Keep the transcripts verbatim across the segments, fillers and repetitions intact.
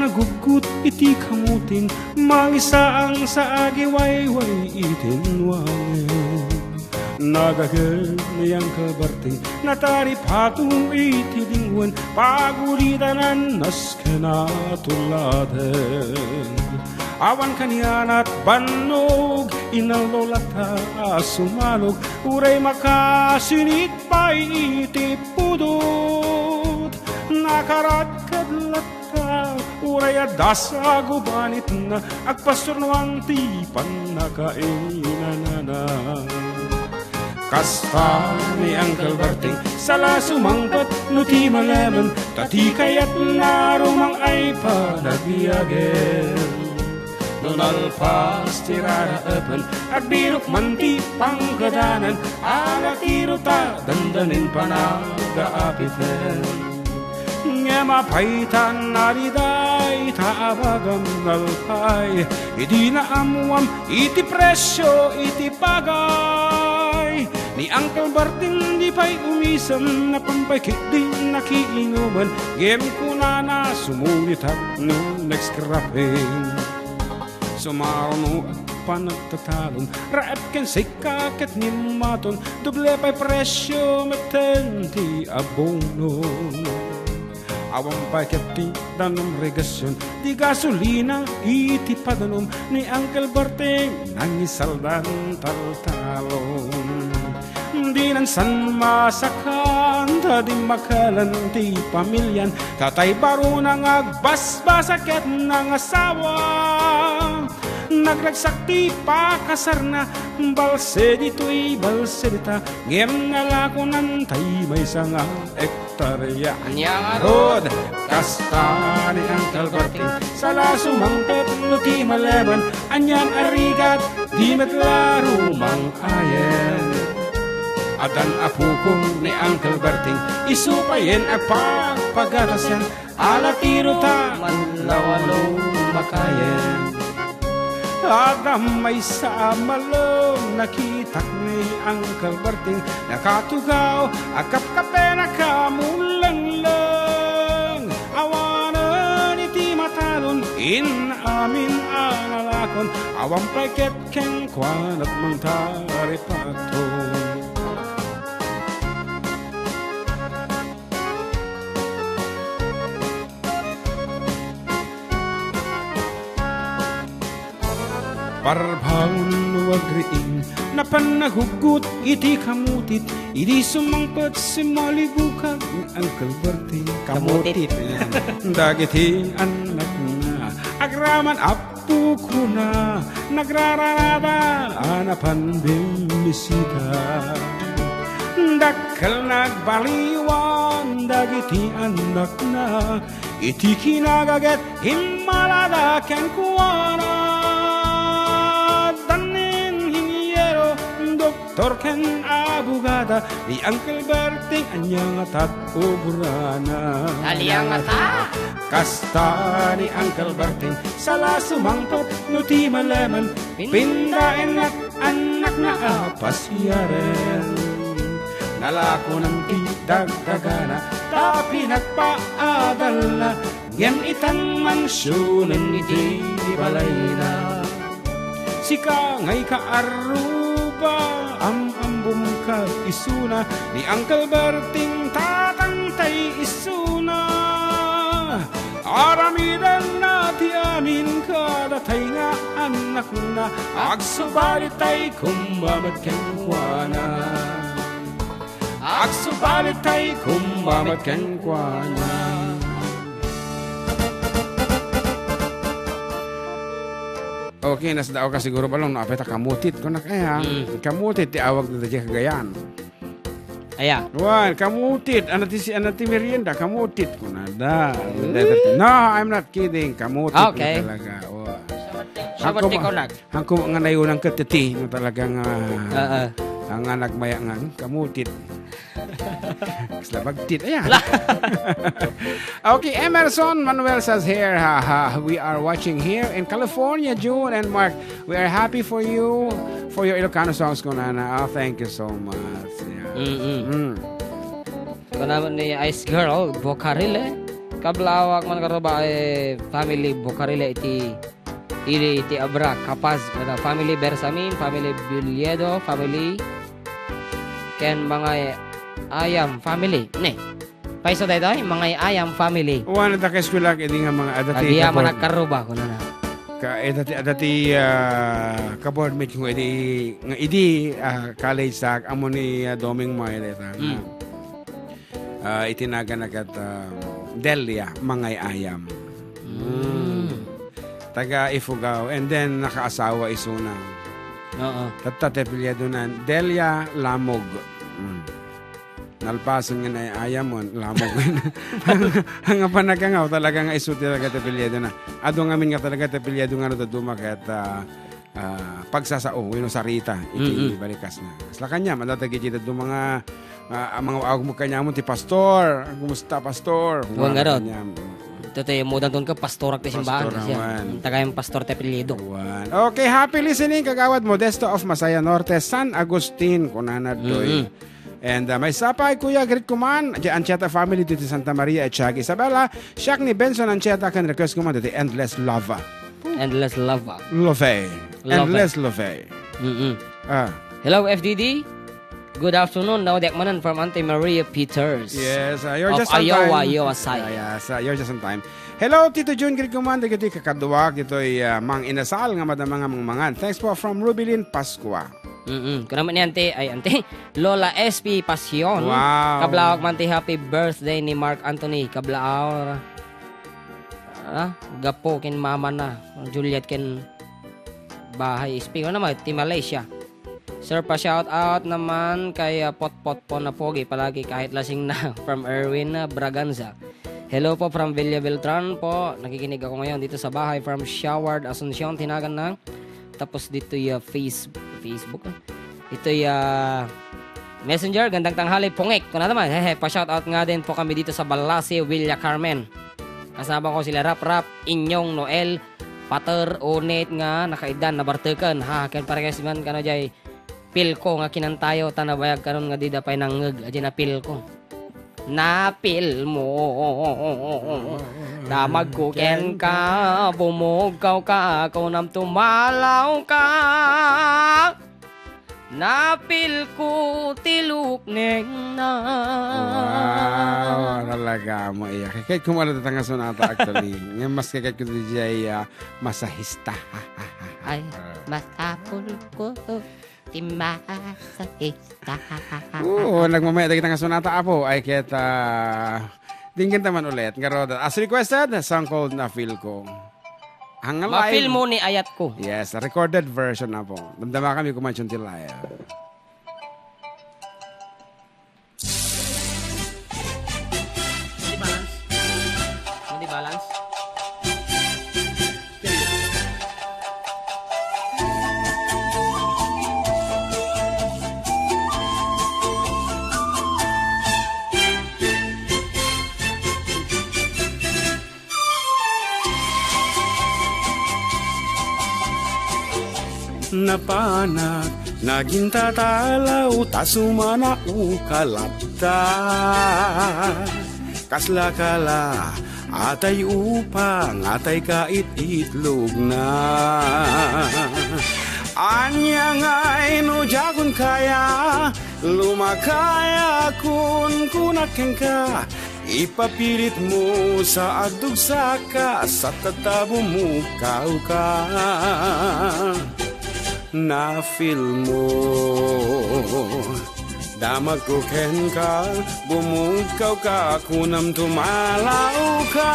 Guggut iti kamuting, mangisaang sa agiwayway iti nuangen. Nagagen ni Uncle Berting, nataripato iti dingwen, pagulidanan nasken a tulladen. Awan kanianat bannog, inallo latta a sumalog, uray makasinit pay iti pudot. Nakaradkad latta, uray adda sa gubanitna, agpasurnoan ti pannakainanana. Kasta ni Uncle Berting, sala sumangpet no ti malemen, ta ti kayatna rumang-ay panagbiagen. No nalpas ti raraepen, agbirok man ti panggadanan, ala ti ruta, dandanin panagaapiten. Ngem apay ta nariday ta abagam nalpay, idi naammuam iti presio iti bagay. Ni Uncle Berting di pay umisem, napampay ket di nakiinuman, ngem kunana sumulitak no next cropping. Sumaruno panagtatalon, raep ken sika ket nimmaton, doble pay presio metten ti abono. Awan pay ket ti danom regasion, ti gasolina iti padanom, ni Uncle Berting nangisaldan taltalon. Dinan san masakan ta dimmakelen ti pamilian, tatay baruna nga agbasbasa ket nangasawa. Nagragsak ti pakasarna, balse ditoy, balse dita, ngem nalakonan tay maysa nga hektarya. Ania ngarud? Kasta ni Uncle Berting, sala sumangpet no ti malemen, anian a rigat, di met la rumang-ayen. Addan a pukong ni Uncle Berting, isu payen a pagpagatasen, ala ti ruta, manlawalo makayen. Adda maysa a malem, nakitak ni Uncle Berting, nakatugaw, agkapkape, nakamulengleng. Awanen iti matalon, in amin a nalakon, awan pay ket kenkuana mangtaripaton. Parbangon no agriing, napan naguggut iti kamutit, idi sumangpet, simmalibukag ni Uncle Berting. Kamutit. Kamutit. Ayan. Dagiti annakna, agraman a pukona, nagrararada a napan bimmisita. Dakkel nagbaliwan dagiti annakna, iti kinagaget immalada kenkuana. Dannin hiniero, doktor ken abugada, ni Uncle Berting ania nga tat ubrana. Ania nga ta? Kasta ni Uncle Berting, sala sumangpet no ti malemen, pindaennak annakna a pasiaren. Nalakonan ti dagdagana, ta pinagpaadalna, ngem itang mansionen iti balayna. Sika nga ikaarruba, am-ambom ka isuna, ni Uncle Berting tatangtay isuna. Aramidenna ti amin kadatay nga annakna, agsubalitay koma met kenkuana. Agsubalitay koma met kenkuana. Okay, nasdaaw ka siguro, Balong, no? Apay ta kamutit, kunak, eh, ha? Mm. Kamutit ti awag na daydiay Cagayan. Aya. Wen, kamutit. Ano ti si-, ano ti merienda? Kamutit, kunada. Mm. No, I'm not kidding. Kamutit na talaga. Okay. Oh. Sabot ti kunak. Hangko nga nayunan ket ti, no, talagang, ah, ah, nga nagmaya nga, hmm, kamutit. Kasla bagtit, ayan. Okay, Emerson Manuel says here, ha, ha, we are watching here in California, June and Mark. We are happy for you, for your Ilocano songs, kunana. Oh, thank you so much. Yeah. Mm-mm. Mm. Kunana ni Ice Girl, Bocarile. Kablaawak man karuba, eh, family Bucarilla iti, iti, iti Abra, Kapaz, kada family Bersamin, family Bulyedo, family ken Mangay Ayam family. Ne. Paiso daytoy, Mangay Ayam family. Wan, adda ka eskwelak idi nga mga adati Agiya kapor-, man agkaruba, kunana. Ka, eh, dati, adati, ah, ka-board mate ko idi, nga idi, ah, college sak, amo ni, ah, Doming Moy, dayta. Mm. Ah, itinagan na kat, ah, Delia Mangay Ayam. Mm. Mm. Taga Ifugao, and then nakaasawa isuna. Oo. Tatta ti apelyido na, Delia Lamog. Mm. Nalpasen nga naay-ayam, Lamog. Ang, ang panagkangaw talaga nga isu ti talaga ti apelyido na. Adu ngamin nga talaga ti apelyido nga no dadduma ket, ah, ah, pagsasao wenno sarita iti Mm-mm. balikas na. Kasla kaniam, adda dagiti dadduma nga, ah, mga awag mo kaniamon ti pastor. "Kumusta, pastor?" Wan ngarud. Kaniam. Ito tayo, mudan ton ka, pastorak ti simbahan. Pastor naman. Tagayan pastor ti apelyido. Wan. Okay, happy listening, Kagawad Modesto of Masaya Norte, San Agustin, kunana doy. Mm-mm. And, uh, maysa pay, Kuya, greet ko man, di Anchieta family dito Santa Maria, Atiaga, Isabela. Siak ni Benson Anchieta, ken request ko man dito, Endless Love. Endless Love. Love. Love. Endless Love. Mm-mm. Ah. Hello, F D D. Good afternoon. Now, Dekmanan from Auntie Maria Peters Yes, uh, you're of just on Iowa, time. U S A. Yeah, yeah, so you're just on time. Hello, Tito Jun, greet ko man, dagiti kakaduak, ditoy, uh, Mang Inasal, nga madama nga mangmangan. Thanks po from Rubilin Pascua. Mm-mm. Kuna man ni Ante, ay, Ante, Lola S P Passion. Wow. Kablawak man ti happy birthday ni Mark Anthony. Kablaaw, ah, gapo ken mama na, Juliet ken Bahay S P. Kuna man, ti Malaysia. Sir, pa-shout out naman kay, ah, Potpot po na pogi palagi kahit lasing na from Erwin, ah, Braganza. Hello po from Villa Beltran po. Nakikinig ako ngayon dito sa bahay from Showard, Asuncion, Tinagan na. Tapos dito ya Face-, Facebook, ah. Ito ya Messenger, gandang tanghali, Pungek. Kuna naman, hehe, pa-shout out nga din po kami dito sa Balasi, Villa Carmen. Kasama ko sila Rap Rap, Inyong Noel, Pater, Unit nga nakaiddan, nabarteken. Ha, ken parekas man kano jay, Pilko nga kinantayo, ta nabayag karon nga dida pay nangngeg, adi na Pilko. Napil mo. Damag ko kenka, bumugkaw ka, kunam tumalaw ka. Napil ko ti lukneng na. Wow, talaga mo iya. Keket ko mo na tatanga sonata actually. Nga mas keket ko di jay, ah, masahista. Ay, masapul ko. Ti masakit ka. Oo, nagmamaya dagiti nga sonata, Apo. Ay, ket, ah, dinggen ta man ulit. Ngarud, as requested, Song Called Napil Ko. Ang live. Mapil mo ni ayat ko. Yes, recorded version, Apo. Damdama kami kumansion ti live. Hindi balance. Hindi balance. Napanak, nagintatalaw, ta sumanao ka latta. Kasla kala, atay upang, atay kaitlog na. Ania ngay no diakon kaya, lumakaya kun kunak kenka, ipapilit mo sa agdugsaka, sa tatabumukawka. Napil mo, damag ko kenka, bumukawka, kunam tumalawka.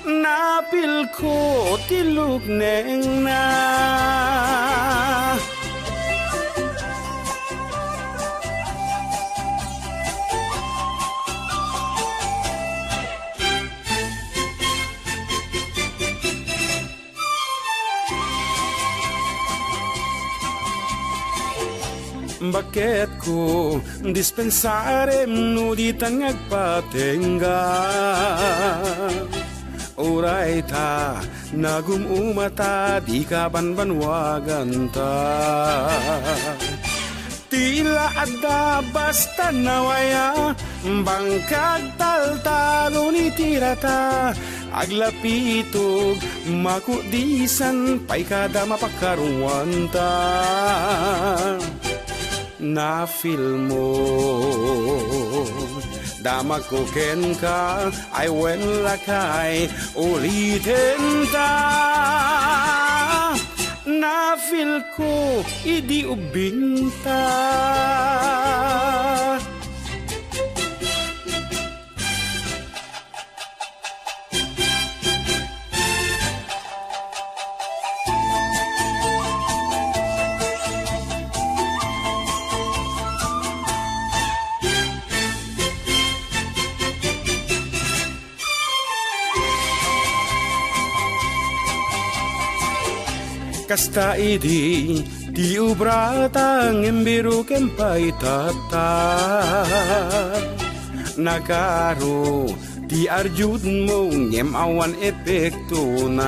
Napil ko ti luknengna. Baketko, dispensarem no ditan nga agpatengga. Uray ta nagum-umata, dika banbanwaganta. Di la adda basta nawaya, bangkag taltalon iti rata, aglapitog, makudisan pay kada mapakaruanta. Nafeel mo, damagko kenka, ay wen lakay, ulitenta. Nafeel ko idi ubbingta. Kasta idi ti obrata, ngem birokem pay tatta. Nakaro ti argument mo, ngem awan epektonan.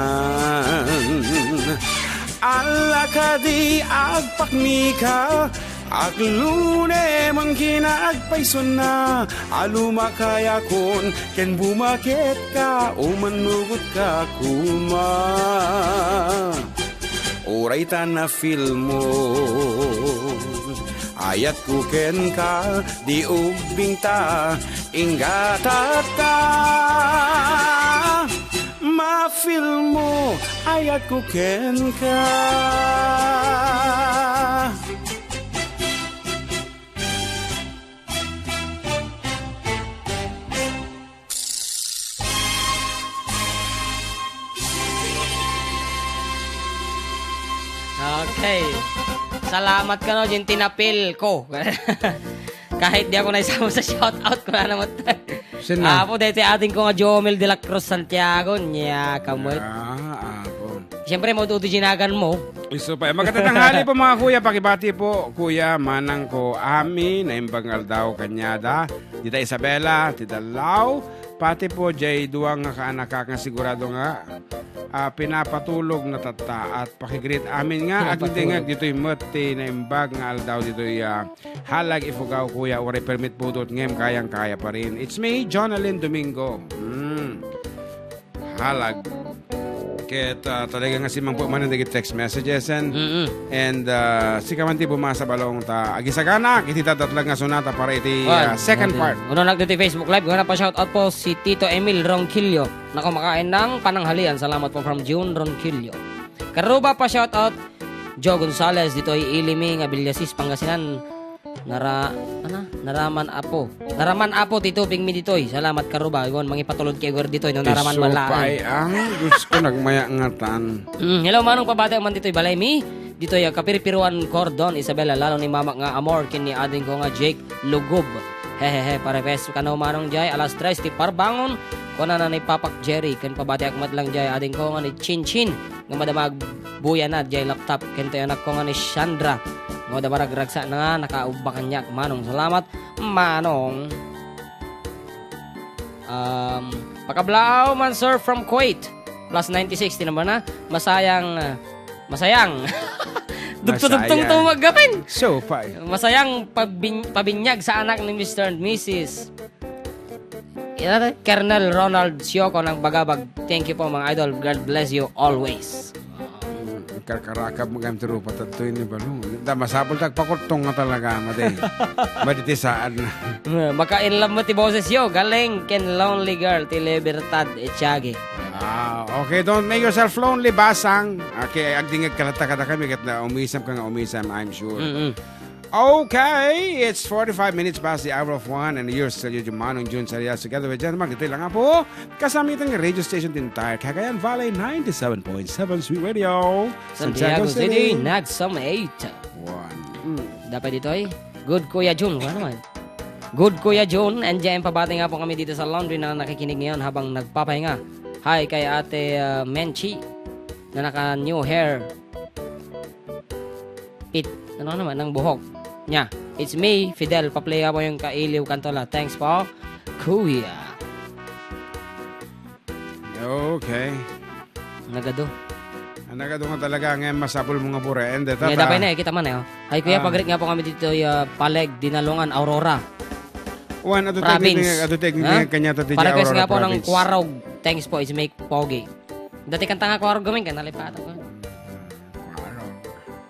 Alla kadi agpaknika, aglune man kina agpaysuanna, a lumakayakon ken bumaketka, o mannugotka koma. Uray ta nafeel mo, ayatko kenka, di ubbingta, ingga tatta. Mafeel mo, ayatko kenka. Okay. Salamat kano, Jin, tinapil ko. Kahit di ako naisama sa shoutout ko na naman. Sino? Apo, daytoy adingko nga Jomel de la Cruz Santiago. Nia, kamoy. Ah, apo. Siyempre, mo, tuto jinagan mo. Isu pa. Magandang tanghali po, mga kuya. Pakibati po, kuya, manang ko, Ami, naimbag nga aldaw, kanyada. Tita Isabela, Tita Lau, pati po, jay duwa nga kaanakak nga sigurado nga, ah, pinapatulog na tatta. At pakigreet amin nga, agdingdingag ditoy met ti naimbag nga aldaw ditoy, ah, Halag Ifugao, kuya, uray permit pudot, ngem kayang-kaya pa rin. It's me, Jonalyn Domingo. Hmm. Halag. Ket, ah, talaga nga simmangpet manen dagiti text messages and, Mm-mm. and, ah, sika man ti bumasa, balong ta agisagana iti dadatlag nga sonata para iti, Wan, ah, second ati. part. Uno na ditoy Facebook Live, nga napa-shoutout po si Tito Emil Ronquillo. Nako, makain ng pananghalian. Salamat po from June Ronquillo. Karuba pa-shoutout, Joe Gonzalez, ditoy Ilimi nga Villasis, Pangasinan. Nara-, ana? Naraman apo. Naraman apo ti tubig mi ditoy. Salamat, karuba. Iwan, mangipatulod kay Wer ditoy, no, naraman Isu malaeng. Pay, ah, Diyos ko, nagmaya nga tan. Mm, hello, manong, pabati man ditoy balay mi. Ditoy, ah, Kapirpiruan, Cordon, Isabela, lalo ni mamak nga amor, ken ni ading ko nga Jake Lugub. Hehehe, parepes kano, manong, jay, alas tres ti parbangon. Kunana ni Papak Jerry, ken pabatiak met lang jay, ading ko nga ni Chin Chin. Nga madama agbuya na, jay laptop, ken ti anak ko nga ni Shandra. Nga madama ragragsa na nga, nakaubba kaniak, manong. Salamat, manong. Um, pakablaaw man, sir, from Kuwait. Plus ninety-six, ti number na. Masayang, uh, masayang. Dugto-dugtong Masayang. Tumagapin. So, pa. Masayang pabin-, pabinyag sa anak ni Mister and Missus Ina, Colonel Ronald Sioco ng Bagabag. Thank you po, mga idol. God bless you always. Mm, karkarakab mo kayong trupa, tattoy ni Balong. Da, masapul tagpakurtong nga talaga, madi. Madi ti saan na. Makainlove mo ti boses yo. Galing ken Lonely Girl, ti Libertad Echagi. Ah, okay, don't make yourself lonely, Basang. Okay, agdingag ka latta kadakami, ket na umisam ka nga umisam, I'm sure. Mm-mm. Okay, it's forty-five minutes past the hour of one, and you're still with Manong Jun Sarias together with Jan Mag. Ito lang nga po, kasamitan ng radio station the entire Cagayan Valley, ninety-seven point seven Sweet Radio, Santiago City, Nagsam eight. One. Mm. Dapat dito eh. Good, Kuya Jun. Ano man? Good, Kuya Jun. And J M, pabati nga po kami dito sa laundry na nakikinig ngayon habang nagpapahinga. Hi kay Ate, uh, Menchi na naka new hair. Pit, ano naman, ng buhok niya. It's me, Fidel. Pa-play nga po yung Kailiw Kantola. Thanks po, Kuya. Okay. Nagado. Nagadu nga talaga, ngem masapulmo nga bureen dayta. Nga ta. Dapay na, eh, kita man, eh, oh. Ay, kuya, ah, pagrik nga po kami dito, ah, Paleg, Dinalongan, Aurora. Wen, adu Province. Teknik, adu teknik, ha? Kanya ta ti Parequest Aurora nga po ng Province. Kwarog. Thanks po, it's make pogi. Dati kanta nga Kwarog gamin, kaya nalipatan ko. Kwarog.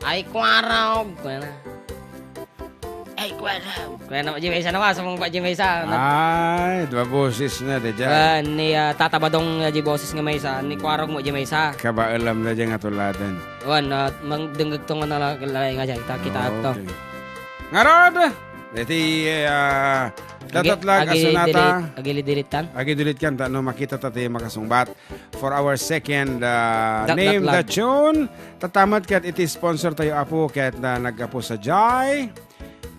Ay, Kwarog! Kuya na. Ay, Kwarog! Kuya na, Jim Mesa na, sumungba, Jim Mesa. Ay, dua boses na, di dyan. Ah, ni, ah, Tata Badong, ah, di boses nga Mesa, ni Kwarog mo, Jim Mesa. Kabaelam na dyan nga tuladan. Wan, ah, mang-, dengeg to nga nala-, lalay nga dyan, kita, kita to. Okay. Ngarud, iti, ah, Agi-, datatlag, agi-, asunata. Delete, agi-delete kan? Agi-delete kan, ta no makita ta ti makasungbat. For our second, ah, Dak-, name the daklag. Tune. Tatamat ket iti sponsor tayo, Apo, ket na naggapu sadiay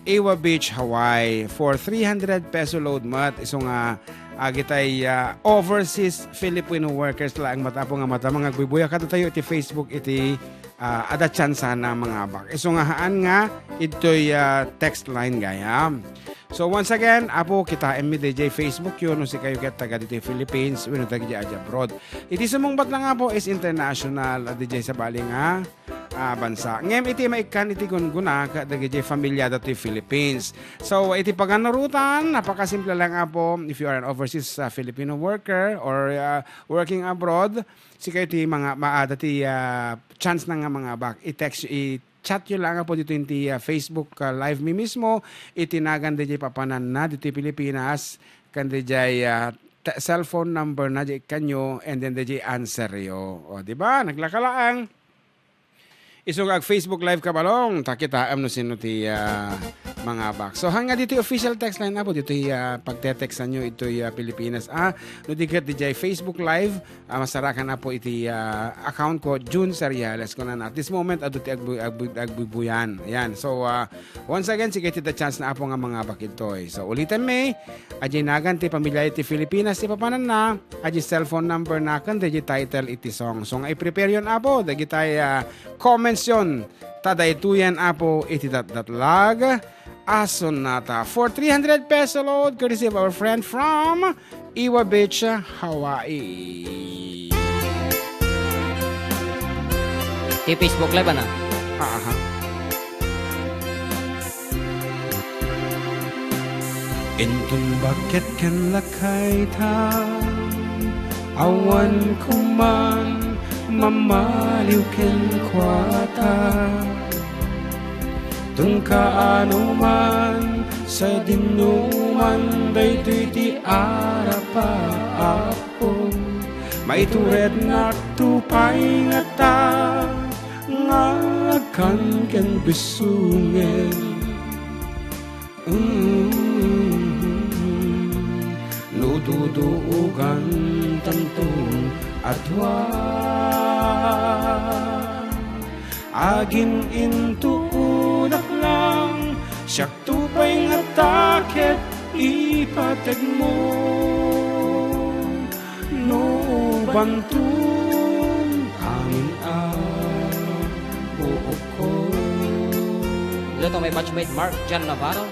Iwa Beach, Hawaii, for three hundred peso load met. Isu nga, ah, agitay, ah, overseas Filipino workers laeng met, Apo, nga matama nga agbuybuya kadatayo iti Facebook iti ah, adda tsansa na mangabak. Isu nga haan nga, idtoy, ah, text line gayam. So, once again, Apo, kitaenmi D J Facebook yo, no sikayo ket taga ditoy Philippines, wenno taga di abroad. Iti sumungbat lang, Apo, is international, ah, D J sabali nga, ah, bansa. Ngem iti maikkan iti gungguna, ket dagiti familia ditoy Philippines. So, iti paganurotan, napakasimple lang, Apo, if you are an overseas, ah, Filipino worker or, ah, working abroad, sikayo ti mga maada ti, ah, chance na nga mangabak. I-text, i-chat yo lang, Apo, dito iti, ah, Facebook, ah, live mi mismo. Iti nagan dayjay papananna dito Pilipinas, kan dayjay, ah, te-, cellphone number na di kanyo, and then dayjay answer yo. O, di ba? Naglaka laeng. Isu nga ag-Facebook Live ka, Balong, ta kitaem no sino ti, ah, mangabak. So, hangga ditoy official text line, Apo, ditoy, ah, pagte-textan nyo itoy, ah, Pilipinas. Ah, no di ket dijay Facebook Live, ah, masarakan, Apo, iti, ah, account ko, Jun Seriales, kunana. At this moment, adu ti agbu-, agbu-, agbubuyan. Ayan. So, ah, once again, sika ti da chance na, Apo, nga mangabak itoy. So, ulitan mi, Adiay nagan ti pamilya iti Filipinas ti papananna, adiay cellphone number na ken daydiay title iti song. So nga i-prepare yon, Apo, dagitay, ah, comments yon. Ta daytoyen, Apo, iti datdatlag a sonata for three hundred peso load, courtesy of our friend from Iwa Beach, Hawaii. Ti Facebook Live, ana? Aha. Inton bakket ken lakayta, awan koman mamaliw kenkuata. Tung kaano man, sadinoman daytoy ti arap a Apo. Maiturednakto pay ngata nga agkan ken besungen. Mm, no dudugan tanto a dua, agin-intuodak lang, siakto pay ngata ket ipategmo. No ubanton amin a buokkon. Dito may batchmate Mark John Navarro.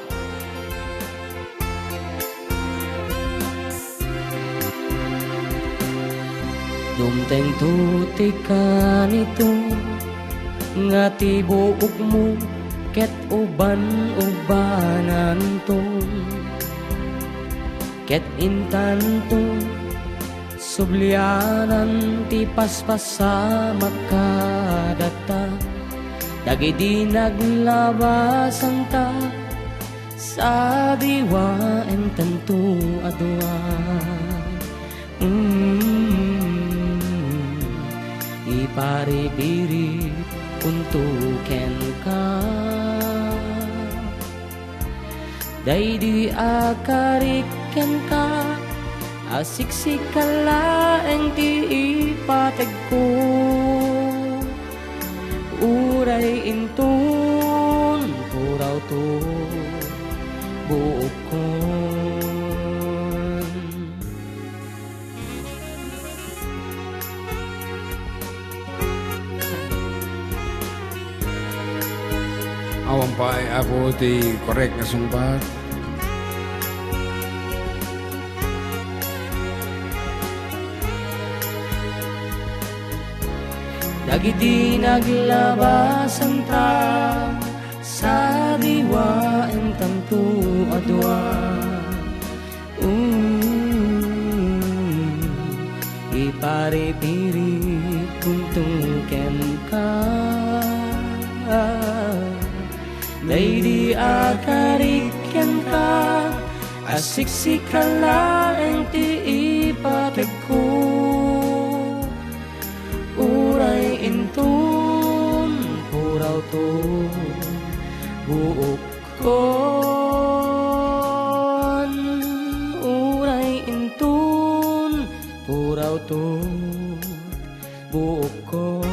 Dumtengto ti kanito nga ti buokmo ket uban-ubananto. Ket intanto, sublianan ti paspasamak kadata, dagidi naglabasanta, sadiwaentanto a dua. Mm, iparibiribonto kenka. Daydi a karik kenka, a siksika laeng ti ipategko. Uray inton purawto buokkon. Awan pay, Apo, ti korek nga sungbat. Dagiti naglabasanta, sadiwaentanto a dua. Mm, iparipirikkunto kenka. Daydi a karik kenka, a siksika laeng ti ipategko. Uray inton purawto, buokkon. Uray inton purawto, buokkon.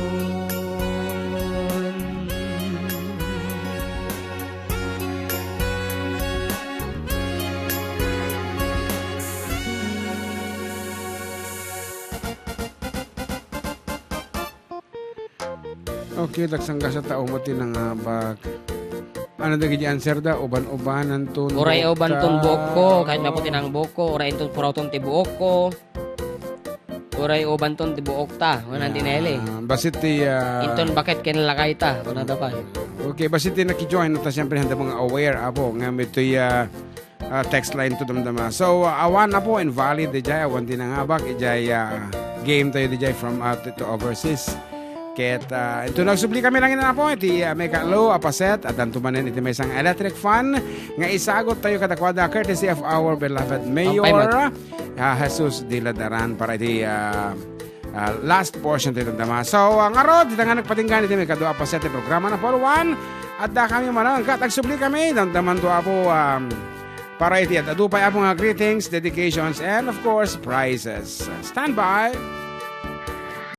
Okay, tagsangkasa ta umo ti nangabak. Ano dagiti answer da? Uban-ubananton Uray buokta. Ubanton buokko, kahit maputi nang buokko, uray inton purawton ti buokko. Uray ubanton ti buokta, kunan ti Nelly. Ah, basit ti, ah, Inton baket ken lakayta, kunada pay. Okay, basit ti nakijoin, ta siyempre, handa mga aware, apo, nga may ito'y, ah, ah, text line to damdama. So, ah, awan na po, invalid, dijay, awan ti nangabak, ijay, ah, game tayo, dijay, from out to overseas. Ket, ah, ito nagsubli kami lang ina po, iti, ah, may kalo, apaset, at anto manen iti may sang electric fan, nga isagot tayo kadakwada, courtesy of our beloved mayor, Pampay ah, Jesus Diladaran para iti, ah, ah, last portion ti damdama. So, ah, ngarud, ita nga nagpatinggan iti may kadua a paset ti programa na Paul Juan. At da kami manang, kat agsubli kami, damdaman to, apo, um, para iti at adu pay, apo, nga greetings, dedications, and of course, prizes. Stand by.